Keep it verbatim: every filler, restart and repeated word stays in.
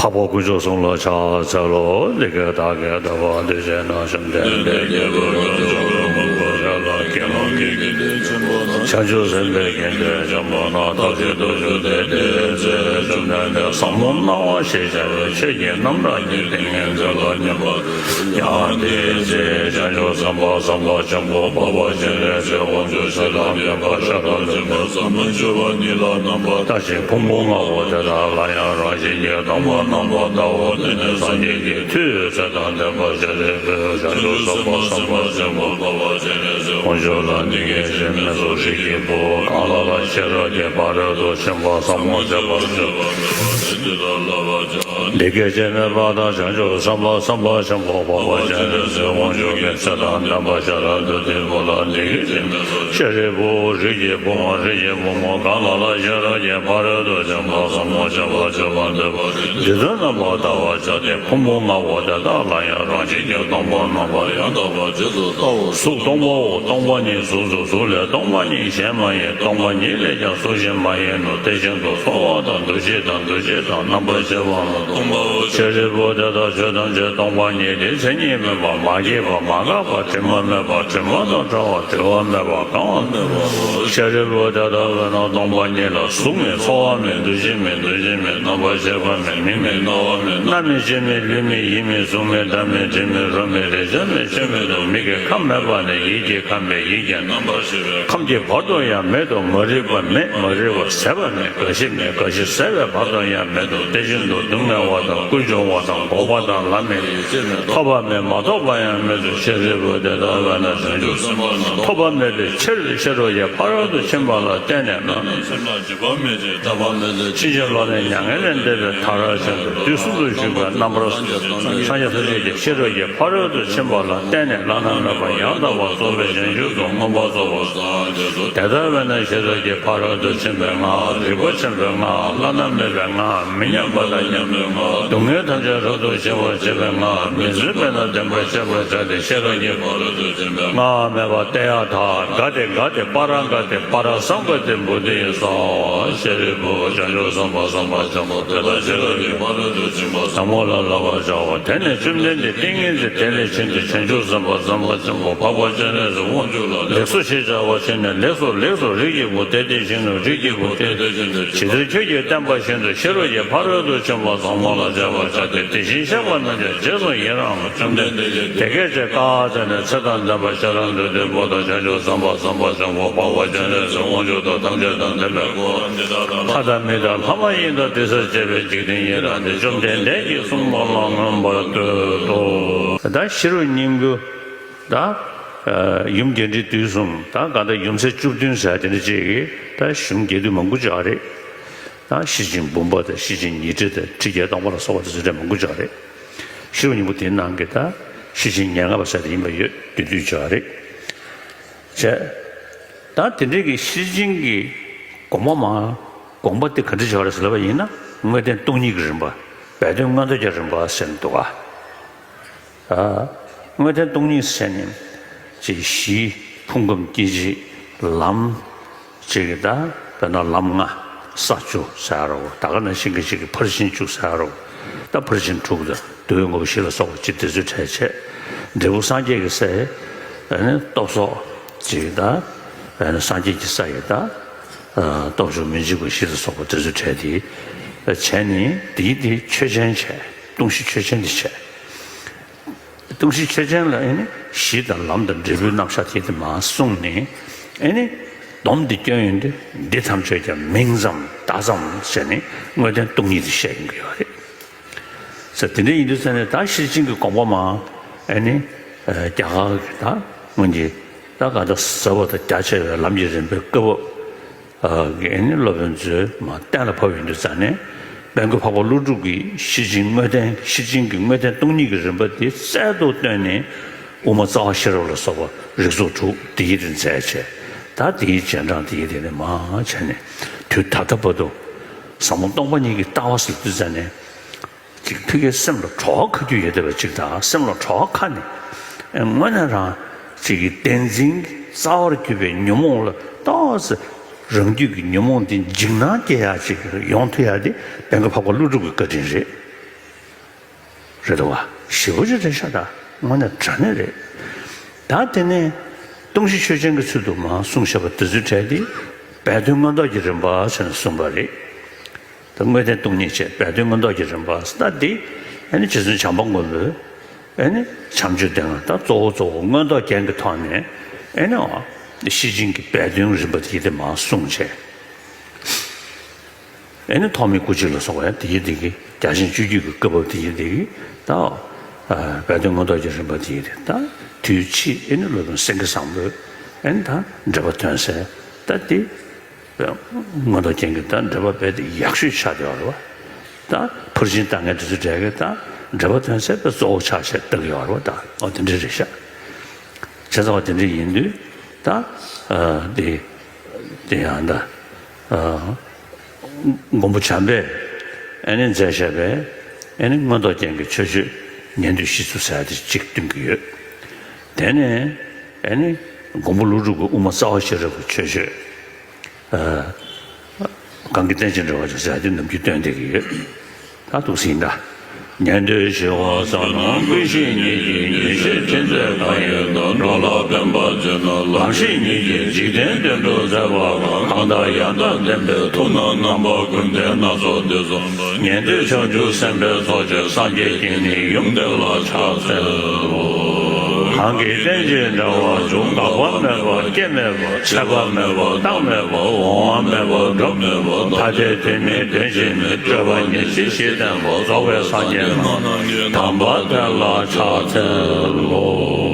འཕགས་པ་དཀོན་མཆོག་གསུམ་ལ་ཕྱག་འཚལ་ལོ། འདི་སྐད་བདག་གིས་ཐོས་པ་དུས་གཅིག་ན། བཅོམ་ལྡན་འདས་ཀྱིས་བོད་ལ་དགེ་སློང་གི་དགེ་འདུན་ཆེན་པོ་རྣམས། བྱང་ཆུབ་སེམས་དཔའི་དགེ་འདུན་ཆེན་པོ་རྣམས་ཐབས་ཀྱི་སྟོབས་བཅུ་སྟེ། དེ་ཡི་ཚེ་བཅོམ་ལྡན་འདས་ཟབ་མོ་སྣང་བ་ཞེས་བྱ་བའི་ཆོས་ཀྱི་རྣམ་གྲངས་ཀྱི་ཏིང་ངེ་འཛིན་ལ་སྙོམས་པར་ཡང་དེའི་ཚེ་བྱང་ཆུབ་སེམས་དཔའ་སེམས་དཔའ་ཆེན་པོ་འཕགས་པ་སྤྱན་རས་གཟིགས་དབང་ཕྱུག་ཚེ་དང་ལྡན་པ་ཤ་སྟག་འཛིན་པ་ཟབ་མོ་སྤྱོད་པ་ཉིད་ལ་རྣམ་པར་བལྟ་ཞིང་ཕུང་པོ་ལྔ་པོ་དེ་དག་ལ་ཡང་རང་བཞིན་གྱིས་སྟོང་པར་རྣམ་པར་བལྟའོ། དེ་ནས་སངས་རྒྱས་ཀྱི་མཐུས་ཚེ་དང་ལྡན་པ་སྤྱན་རས་གཟིགས་བྱང་ཆུབ་སེམས་དཔའ་སེམས་དཔའ་ཆེན་པོ་འཕགས་པ་སྤྱན་རས་གཟིགས་དབང་ཕྱུག་ལ་འདི་སྐད་ཅེས་སྨྲས་སོ། རིགས་ཀྱི་བུ། གང་ལ་ལ་ཤེས་རབ་ཀྱི་ཕ་རོལ་ཏུ་ཕྱིན་པ་ཟབ་མོ་སྤྱོད་པ་སྤྱོད་པ་འདི་སྐད་ཅེས་སྨྲས་པ་དང་། བྱང་ཆུབ་སེམས་དཔའ་སེམས་དཔའ་ཆེན་པོ་འཕགས་པ་སྤྱན་རས་གཟིགས་དབང་ཕྱུག་གིས་ཚེ་དང་ལྡན་པ་ཤ་སྟག་བདུད་འདུལ་བུ་ལ་འདི་སྐད་ཅེས་སྨྲས་སོ། ཤེས་རིག་པོ། རིགས་ཀྱི་བུའམ་རིགས་ཀྱི་བུ་མོ། གང་ལ་ལ་ཤེས་རབ་ཀྱི་ཕ་རོལ་ཏུ་ཕྱིན་པ་ཟབ་མོ་སྤྱོད་པ་སྤྱོད་པ་འདོད་པ་དེ་དུས་རྣམ་པར་བལྟ་བར་བྱ་སྟེ། ཕུང་པོ་ལྔ་པོ་དེ་དག་ལ་ཡང་རང་བཞིན་གྱིས་སྟོང་པར་རྣམ་པར་ཡང་དག་པར་རྗེས་སུ་བལྟའོ། གཟུགས་སྟོང་པའོ། སྟོང་པ་ཉིད་གཟུགས་སོ། གཟུགས་ལས་སྟོང་པ་ཉིད་གཞན་མ་ཡིན། སྟོང་པ་ཉིད་ལས་ཀྱང་གཟུགས་གཞན་མ་ཡིན་ནོ། དེ་བཞིན་དུ་ཚོར་བ་དང་། འདུ་ཤེས་དང་། འདུ་བྱེད་དང་། རྣམ་པར་ཤེས་པའང་སྟོང་པའོ། ཤེས་རིག་པོ། དེ་ལྟར་ཆོས་ཐམས་ཅད་སྟོང་པ་ཉིད་དེ། མཚན་ཉིད་མེད་པ། མ་སྐྱེས་པ། མ་འགགས་པ། དྲི་མ་མེད་པ། དྲི་མ་དང་བྲལ་བ། བྲི་བ་མེད་པ། གང་བ་མེད་པའོ། ཤེས་རིག་པོ། དེ་ལྟ་བས་ན་སྟོང་པ་ཉིད་ལ་གཟུགས་མེད། ཚོར་བ་མེད། འདུ་ཤེས་མེད། འདུ་བྱེད་མེད། རྣམ་པར་ཤེས་པ་མེད། མིག་མེད། རྣ་བ་མེད། སྣ་མེད། ལྕེ་མེད། ལུས་མེད། ཡིད་མེད། གཟུགས་མེད། སྒྲ་མེད། དྲི་མེད། རོ་མེད། རེག་བྱ་མེད། ཆོས་མེད་དོ། མིག་གི་ཁམས་མེད་པ་ནས་ཡིད་ཀྱི་ཁམས་མེད། ཡིད་ཀྱི་རྣམ་པར་ཤེས་པའི་ཁམས་ཀྱི་བར་དུ་ཡང་མེད་དོ། མ་རིག་པ་མེད། མ་རིག་པ་ཟད་པ་མེད། རྒ་ཤི་མེད། རྒ་ཤི་ཟད་པའི་བར་དུ་ཡང་མེད་དོ། དེ་བཞིན་དུ་སྡུག་བསྔལ་བ་དང་། ཀུན་འབྱུང་བ་དང་། འགོག་པ་དང་། ལམ་མེད། ཐོབ་པ་མེད། མ་ཐོབ་པ་ཡང་མེད་དོ། ཤེས་རིག་པོ། དེ་ལྟ་བས་ན་བྱང་ཆུབ་སེམས་དཔའ་རྣམས་ཐོབ་པ་མེད་པའི་ཕྱིར། ཤེས་རབ་ཀྱི་ཕ་རོལ་ཏུ་ཕྱིན་པ་ལ་བརྟེན་ནས་ན། ཕྱིན་ཅི་ལོག་ནས་མྱ་ངན་ལས་འདས་པའི་མཐར་ཕྱིན་ཏོ། དུས་གསུམ་དུ་བཞུགས་པའི་རྣམ་པར་སངས་རྒྱས་ཐམས་ཅད་ཀྱི་ཤེས་རབ་ཀྱི་ཕ་རོལ་ཏུ་ཕྱིན་པ་ལ་བརྟེན་ནས་བླ་ན་མེད་པ་ཡང་དག་པར་རྫོགས་པའི་བྱང་ཆུབ་ཏུ་མངོན་པར་རྫོགས་པར། དེ་ལྟ་བས་ན་ཤེས་རབ་ཀྱི་ཕ་རོལ་ཏུ་ཕྱིན་པའི་སྔགས། རིག་པ་ཆེན་པོའི་སྔགས། བླ་ན་མེད་པའི་སྔགས། མི་མཉམ་པ་དང་མཉམ་པའི་སྔགས། སྡུག་བསྔལ་ཐམས་ཅད་རབ་ཏུ་ཞི་བར་བྱེད་པའི་སྔགས། མི་བརྫུན་པས་ན་བདེན་པར་ཤེས་པར་བྱ་སྟེ། ཤེས་རབ་ཀྱི་ཕ་རོལ་ཏུ་སྔགས་མེད་པ་ཏདྱ་ཐཱ། ག་ཏེ་ག་ཏེ་པཱ་ར་ག་ཏེ་པཱ་ར་སཾ་ག་ཏེ་བོ་དྷི་སྭཱ་ཧཱ། ཤེས་རིག་པོ། བྱང་ཆུབ་སེམས་དཔའ་སེམས་དཔའ་ཆེན་པོ་དེ་དག་ཤེས་རབ་ཀྱི་ཕ་རོལ་ཏུ་ཕྱིན་པ་ཟབ་མོ་ལ་བསླབ་པར་བྱའོ། དེ་ནས་བཅོམ་ལྡན་འདས་ཏིང་ངེ་འཛིན་དེ་ལས་བྱུང་སྟེ། བྱང་ཆུབ་སེམས་དཔའ་སེམས་དཔའ་ཆེན་པོ་འཕགས་པ་སྤྱན་རས་གཟིགས་དབང་ཕྱུག་ལ་ལེགས་སོ་ཞེས་བྱ་བ་བྱིན་ནས། ལེགས་སོ་ལེགས་སོ། རིགས་ཀྱི་བུ་དེ་དེ་བཞིན་ནོ། རིགས་ཀྱི་བུ་དེ་དེ་བཞིན་ཏེ། ཇི་ལྟར་ཁྱོད་ཀྱིས་བསྟན་པ་བཞིན་དུ། ཤེས་རབ་ཀྱི་ཕ་རོལ་ཏུ་ཕྱིན་པ་ཟབ་མོ་ལ་སྤྱད་པར་བྱ་སྟེ། དེ་བཞིན་གཤེགས་པ་རྣམས་ཀྱང་རྗེས་སུ་ཡི་རང་ངོ་། བཅོམ་ལྡན་འདས་ཀྱིས་དེ་སྐད་ཅེས་བཀའ་སྩལ་ནས། ཚེ་དང་ལྡན་པ་ཤ་ར་དྭ་ཏིའི་བུ་དང་། བྱང་ཆུབ་སེམས་དཔའ་སེམས་དཔའ་ཆེན་པོ་འཕགས་པ་སྤྱན་རས་གཟིགས་དབང་ཕྱུག་དང་། ཐམས་ཅད་དང་ལྡན་པའི་འཁོར། ལྷ་དང་མི་དང་ལྷ་མ་ཡིན་དང་། དྲི་ཟར་བཅས་པའི་འཇིག་རྟེན་ཡི་རངས་ཏེ། བཅོམ་ལྡན་འདས་ཀྱིས་གསུངས་པ་ལ་མངོན་པར་བསྟོད་དོ། ད་ཤེས་རབ་སྙིང་པོ། ད་ཡུམ་རྒྱས་འབྲིང་བསྡུས་གསུམ། ད་གང་ལྟར་ཡུམ་སྲས་བཅུ་བདུན་ཟེར་དེ་འདྲ་ཅིག་གིས་ད་ཡུམ་རྒྱས་བསྡུས་མང་པོ་ཅིག་ཡོད་རེད། ད་ཤེར་ཕྱིན་འབུམ་པ་དང་། ཤེར་ཕྱིན་ཉི་ཁྲི་དང་། ཁྲི་བརྒྱད་སྟོང་པ་ལ་སོགས་པ་དེ་ཚོ་འདྲ་མང་པོ་ཅིག་ཡོད་རེད། ཤེས་རབ་སྙིང་པོ་དེའི་ནང་གི་ད་ཤེར་ཕྱིན་ཉེར་ལྔ་པ་ཟེར་དེ་ཡིན་པ་ཡོད། བདུན་བདུན་ཅིག་ཡོད་རེད། བྱས། ད་དེ་འདྲའི་གི་ཤེར་ཕྱིན་གྱི་དགོངས་པ་མ། དགོངས་པ་དེ་ག་འདྲ་བྱ་བ་རེད་ཟེར་ལབ་པ་ཡིན་ན། དངོས་བསྟན་སྟོང་ཉིད་ཀྱི་རིམ་པ། སྦས་དོན་མངོན་རྟོགས་ཀྱི་རིམ་པ་ཟེར་འདུག་ག་ཨ། དངོས་བསྟན་སྟོང་ཉིད་ཟེར་ནས་ཅིག་གཞི། ཕུང་ཁམས་སྐྱེ་མཆེད། ལམ། ཅིག་གི་ད་དཔེར་ན་ལམ་ལྔ། ས་བཅུ་ཟེར་རོ། ད་ག་ནང་བཞིན་གྱི་ཅིག་གི་ཕར་ཕྱིན་བཅུ་ཟེར་རོ། ད་ཕར་ཕྱིན་དྲུག་དང་། འདུལ་བའི་དངོས་པོ་བཞི་ལ་སོགས་པ་ཅིག་དེ་ཚོའི་གྲས་བྱས། འབྲས་བུ་སངས་རྒྱས་ཀྱི་སའི་ཨ་ནི་སྟོབས་སོགས་ཅིག་ད་ཨ་ནི་སངས་རྒྱས་ཀྱི་ས་ཡི་ད་ཨ་སྟོབས་བཅུ་མི་འཇིགས་པ་བཞི་ལ་སོགས་པ་དེ་ཚོའི་གྲས་དེ་བྱས་ནས། དེའི་དེ་ཆོས་ཅན་བྱས། སྟོང་གཞི་ཆོས་ཅན་དེ་བྱས། སྟོང་གཞི་ཆོས་ཅན་ལ་ཨ་ནི་གཞི་དང་ལམ་དང་འབྲས་བུའི་རྣམ་གཞག་དེ་དེ་མར་གསུངས་ནས། ཨ་ནི་སྡོམ་འདི་སྐྱོན་ཡོང་དུས། འདི་ཐམས་ཅད་ཀྱང་མིང་ཙམ་བརྡ་ཙམ་ཟེར་ནས་དངོས་བསྟན་སྟོང་ཉིད་དེ་བཤད་ཡོང་གི་ཡོད་རེད། ས་དེ་འདྲ་ཡིན་དུས་ཙ་ནས་ད་ཤེར་ཕྱིན་གྱི་དགོངས་པ་མ། ཨ་ནི་རྒྱ་གར་གྱི་ད་སྔོན་གྱི་ད་ག་ད་ཟབ་པ་དང་རྒྱ་ཆེ་བའི་ལམ་གྱི་རིམ་པའི་བཀའ་བབས། ཨ་གི་ཨ་ནི་སློབ་དཔོན་ཚོས་མ་གཏན་ལ་ཕབ་ཡོང་དུས་ཙ་ནས། དཔལ་མགོན་འཕགས་པ་ཀླུ་སྒྲུབ་ཀྱིས་ཤེར་ཕྱིན་དངོས་བསྟན། ཤེར་ཕྱིན་གྱི་དངོས་བསྟན་སྟོང་ཉིད་ཀྱི་རིམ་པ་དེ་རྩལ་དུ་བཏོན་ནས། དབུ་མ་རྩ་བ་ཤེས་རབ་ལ་སོགས་པ་རིགས་ཚོགས་དྲུག་དེའི་རིགས་མཛད་བྱས། ད་དེའི་རྗེས་འབྲང་དེའི་དེ་ནས་མ་བྱས་ནས། དུས་ད་ལྟ་བར་དུ་ཟབ་མོ་སྟོང་པ་ཉིད་ཀྱི་ལྟ་བ་ཟེར་དུས་ཙ་ནས། ཅིག་ཕ་གིའི་སེམས་ལ་བྲོ་བ་ཁ་རྒྱུ་ཡོད་བསྡད་པ་ཅིག་དང་། སེམས་ལ་བྲོ་བ་ཁ་ནས་དངོས་གནས་རང་ཅིག་གི་བདེན་འཛིན་རྩ་བར་གྱུར་པའི་ཉོན་མོངས་ལ་ཏོག་ཙམ་རང་རྒྱུད་ཀྱི་ཉོན་མོངས་དེ་འཇིགས་སྣང་སྐྱེ་ཡག་ཅིག་ཡོང་ཐུབ་ཡག་དེ་དཔལ་མགོན་འཕགས་པ་ཀླུ་སྒྲུབ་ཀྱི་བཀའ་དྲིན་རེད། རེད་དོ་བ། ཞེ་པོ་ཅིག་རེད་ཤག་ད་དངོས་གནས་དྲང་གནས་རེད། ད་དེ་ནས་སྟོང་གཞི་ཆོས་ཅན་གྱི་ཚུལ་དུ་མར་གསུངས་བཞག་པ་དེ་ཚོའི་གྲས་དེ་སྦས་དོན་མངོན་རྟོགས་ཀྱི་རིམ་པ་ཟེར་ནས་གསུངས་པ་རེད། ད་དངོས་བསྟན་སྟོང་ཉིད་བྱས་སྦས་དོན་མངོན་རྟོགས་ཀྱི་རིམ་པ་ཟེར་ད་འདི་ཨ་ནི་རྗེ་བཙུན་བྱམས་པ་མགོན་པོས་ཨ་ནི་བྱམས་ཆོས་སྡེ་ལྔ་ད་གཙོ་བོ་གཙོ་བོ་མངོན་རྟོགས་རྒྱན་གྱི་ཐོག་ནས་ཨ་ནི་ཨ་ཤེར་ཕྱིན་གྱི་སྦས་དོན་རིམ་པ་དེ་དེ་མར་གསུངས་བྱས། ཨེ་ནི་ཐོགས་མེད་སྐུ་མཆེད་ལ་སོགས་པ་ཡང་དེ་ཡི་དེ་གི་རྒྱ་ཆེན་སྤྱོད་བརྒྱུད་ཀྱི་བཀའ་བབས་དེ་ཡི་དེ་གི་ད་སྦས་དོན་མངོན་རྟོགས་ཀྱི་རིམ་པ་དེ་ཡི་དེ་ད་དུས་ཕྱིས་ཨེ་ནི་སློབ་དཔོན་སེང་གེ་བཟང་པོས་ཨེ་ནི་ད་འགྲེལ་པ་དོན་གསལ་ད་དེ་མངོན་རྟོགས་རྒྱན་གྱི་ད་འགྲེལ་པ་རྦད་དེ་ཡག་ཤོས་ཆགས་བསྡད་ཡོད་རེད་བ། ད་ཕར་ཕྱིན་ལྟ་མཁན་དེ་ཚོ་གྲས་ཀྱི་ད་འགྲེལ་པ་དོན་གསལ་དཔེ་གཙོ་བོ་ཆགས་བྱས་བལྟ་གི་ཡོད་རེད་བ། ད་ཨོ་དེ་འདྲ་རེད་ཤག་བྱས་ཙང་བ་དེ་འདྲ་ཡིན་དུས་ད་དེ་དེ་ཡང་ད། མགོན་པོ་བྱམས་པས་ཨེ་ནི་མཛད་བཞག་པའི་ཨེ་ནི་མངོན་རྟོགས་རྒྱན་གྱི་མཆོད་བརྗོད་ཉན་ཐོས་ཞི་འཚོལ་ཟེར་ཡ་དེ་གཅིག་སྟོན་གྱི་ཡོད། དེ་ནས་ཨེ་ནི་མགོན་པོ་ཀླུ་སྒྲུབ་ཀྱི་དབུ་མ་རྩ་བ་ཤེས་རབ་ཀྱི་མཆོད་བརྗོད། གང་གི་རྟེན་ཅིང་འབྲེལ་བར་འབྱུང་ཟེར་ཡ་དེ་ནམ་རྒྱུན་སྟོན་བསྡད་ཀྱི་ཡོད། ད་འདུག་སེ་ཡིན་ད། ཉན་ཐོས་ཞི་བ་ཟབ་རྣམས་ཀུན་ཤེས་ཉིད་ཀྱིས། ཉེར་ཞིར་ཁྲིད་མཛད་གང་ཡིན་དང་། འགྲོ་ལ་ཕན་པར་བྱེད་རྣམས་ལམ་ཤེས་ཉིད་ཀྱིས། འཇིག་རྟེན་དོན་སྒྲུབ་མཛད་པ་གང་། གང་དང་ཡང་དག་ལྡན་པའི་ཐུབ་རྣམས་རྣམ་པ་ཀུན་ལྡན་སྣ་ཚོགས་འདི་ཚོ་ཉན་ཐོས་བྱང་ཆུབ་སེམས་དཔའི་ཚོགས་བཅས་སངས་རྒྱས་ཀྱི་ནི་ཡུམ་དེ་ལ་ཕྱག་འཚལ་ལོ། གང་གི་རྟེན་ཅིང་འབྲེལ་བར་འབྱུང་། འགག་པ་མེད་པ་སྐྱེ་མེད་པ། ཆད་པ་མེད་པ་རྟག་མེད་པ། འོང་བ་མེད་པ་འགྲོ་མེད་པ། ཐ་དད་དོན་མིན་དོན་གཅིག་མིན། སྤྲོས་པ་ཉེར་ཞི་ཞེས་བསྟན་པ། རྫོགས་པའི་སངས་རྒྱས་རྣམས་དམ་པ་དེ་ལ་ཕྱག་འཚལ་ལོ།